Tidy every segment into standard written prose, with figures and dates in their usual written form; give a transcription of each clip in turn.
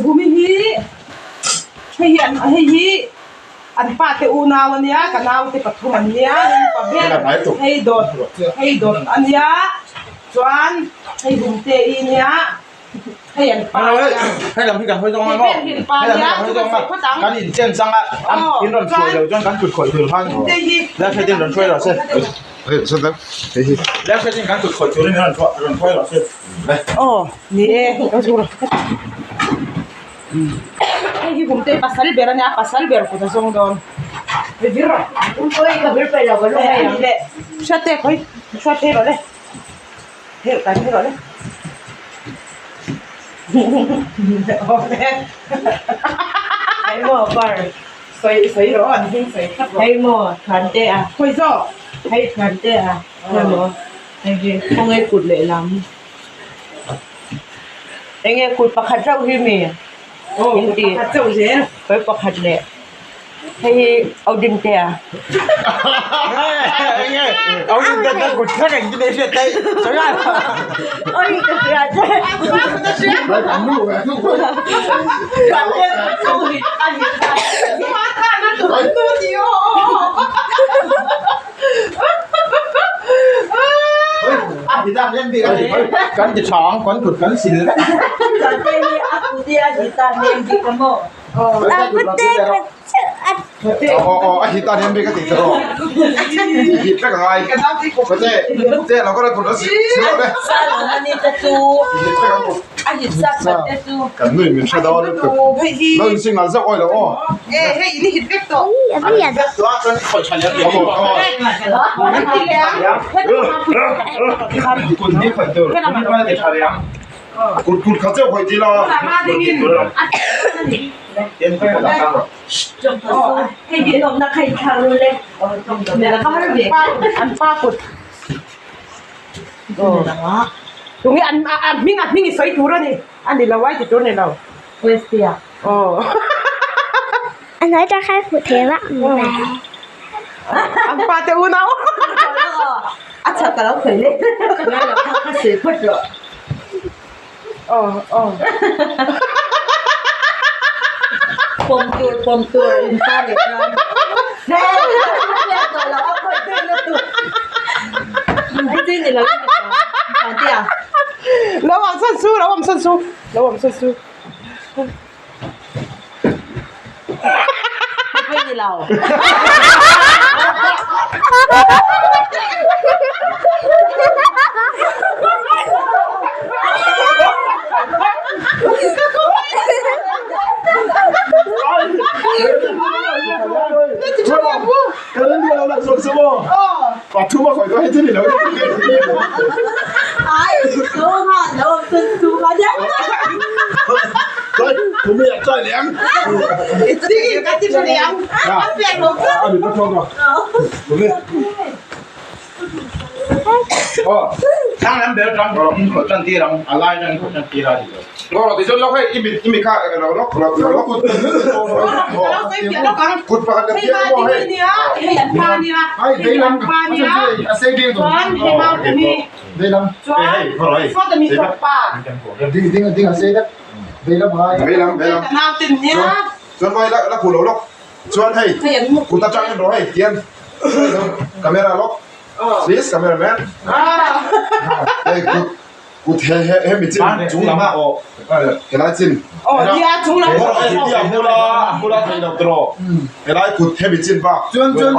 Humi hi hei hi an hei hi an pa te unau a nia ka nau te pathum an nia pa ber hei dawt hei dawt a nia chuan hei hum te i nia hei an pa a nia hei lam hi kan hawi zawng a maw hei lam hi kan hawi zawng a kan inchen chang a in rawn hruai lo chuan kan kut khawih tur khan Lalhriatin rawn hruai rawh se Lalhriatin kan kut khawih turin rawn hruai rawh se. Aw ni e ka zuk rawh hei hi kum te pasal ber a nia pasal ber kut a zawng dawn vir rawh leh hriat te khawi hriat phei rawh le phei rawh kai phei rawh le sawi sawi rawh an hming sawi thlap rawh hei maw Thante a khawi zawk hei Thante a khawi maw. Hei hi khawnge kut lehlam enge kut pakhat chauh hi mi in ti kawr pakhat leh hei hi Audinte a. Enge Audinte te kut thleng engtin nge hriat theih Oi ka hria che. Kan ti tha ang kan kut kan sil vek. Aw a hit a nem bik a tih tawh i hit vek angai te te lo ka kut a sil rawh le i hit vek ang kan nui min hre dawn lutuk lo in singal zeuh awi lo aw. Kut kut kha cheuh khawih tila. Tunge an a hming a hming i sawi tur a ni a ni lo ai ti tur a ni lo. Aw. A hnuai tak khan hmuh theih vak mai. An pa te unau. A chhak ka lo khawi leh. Ngai lo kha kha sawi phawt rawh. Aw aw. Pawm tur pawm tur in pa leh chuan. He hriat tawh loh a khawih theih na tur. Hei chu ni lo in ka hria. Lo awm sawn su lo awm sawn su lo awm sawn su. Chuan vai la phu lo lawk chuan hei kut atang in rawh hei tian camera lawk please camera man hei kut kut he he he mi chin chung lam ah helai chin hmula hmula thei lo tawh helai kut he mi chin bak chuan chuan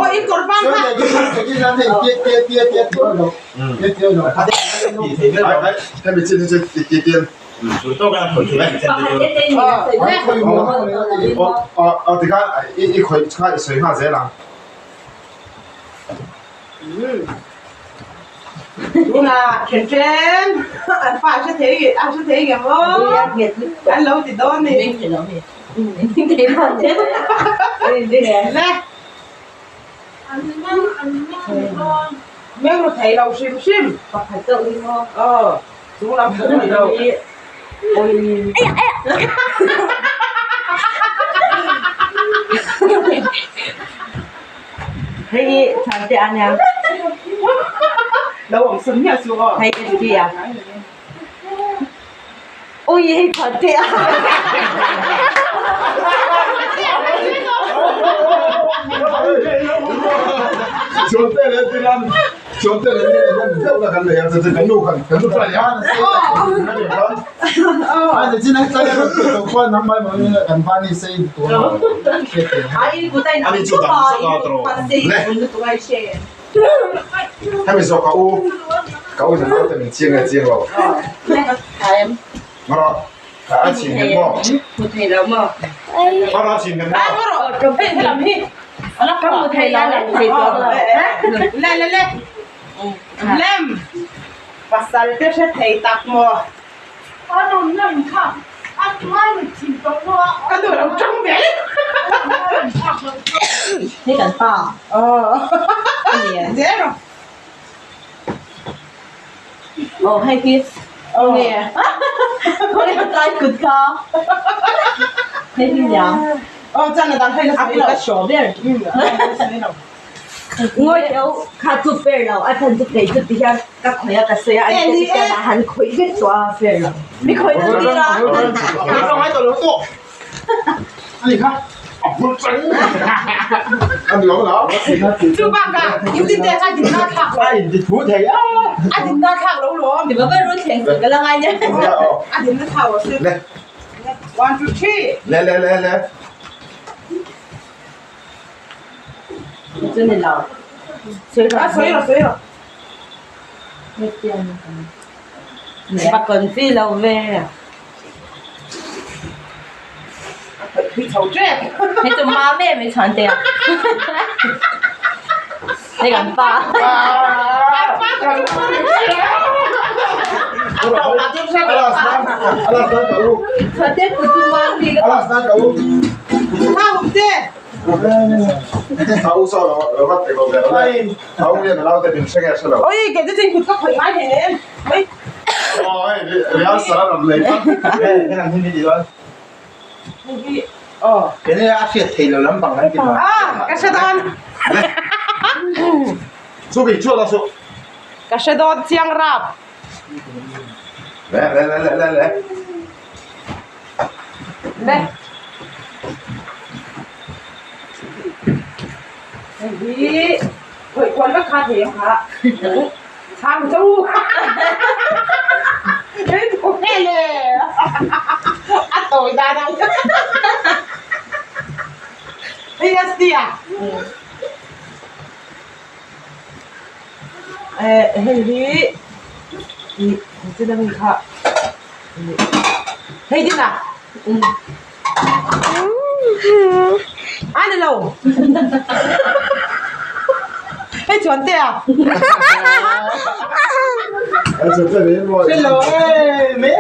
he mi chin hi chu ti tian Aw tikhan i khawih kha i sawi nghal zel ang. Tunah then then an fa a hre thei a hre thei ngem aw an lo ti dawn ni. Le meng ru thei lo hrim hrim. Aw. Chung lam pawh ni lo. Hei hi Thante a nia. Lo awm sum miah chu aw. Hei ST a. Ui hei phat te a. Chuan te leh tilan chuan te leh hian deuh na kan nei a chu kan nu kan kan nu try a Ai chin ai chai ro khuan nang mai mai kan pa ni sei tu Ai kutai na Ani chu dang sa ka tro le hemi zawk ka u ka u zan te min chiang nge chiang lo mara a chin nghet maw mara a chin nghet maw Le le le lem pasal te hre thei tak maw ka nu lo tang ve Hei kan pa zel rawh Aw hei hi nge khawnge tlai kut kha hei hi nia aw chuan a dang hei la sawi lo a kut a hraw ber Ngawi teu kha chu fair lo a chhan chu kei chu ti hian ka khawih a ka sawi a an ti hian a han khawih vek tawh a fair lo mi khawih na tir a Chu bakah in te kha dinna thlak lo a dinna thlak lo lawm Ti va run thleng ka la ngai nia a dinna thlak lo se 1 2 3 Le le le le Chu ni lo sawi a sawi rawh sawi rawh Va confi lo ve thui chho tep hei chu mam em i chhuan te a hei kan pa chhuan te kut chu mam bik a Oi kei chu chin kut ka khawih ngai thei em oi ah ka hre dawn ka hre dawn chiang rap le hei hi khawih kual vek kha thei ang kha chhang cho hei thu nge le a tawi dan ang hei ST a eh hei hi ih chin ami kha hei din a a ni lo hei chuan te a Hello me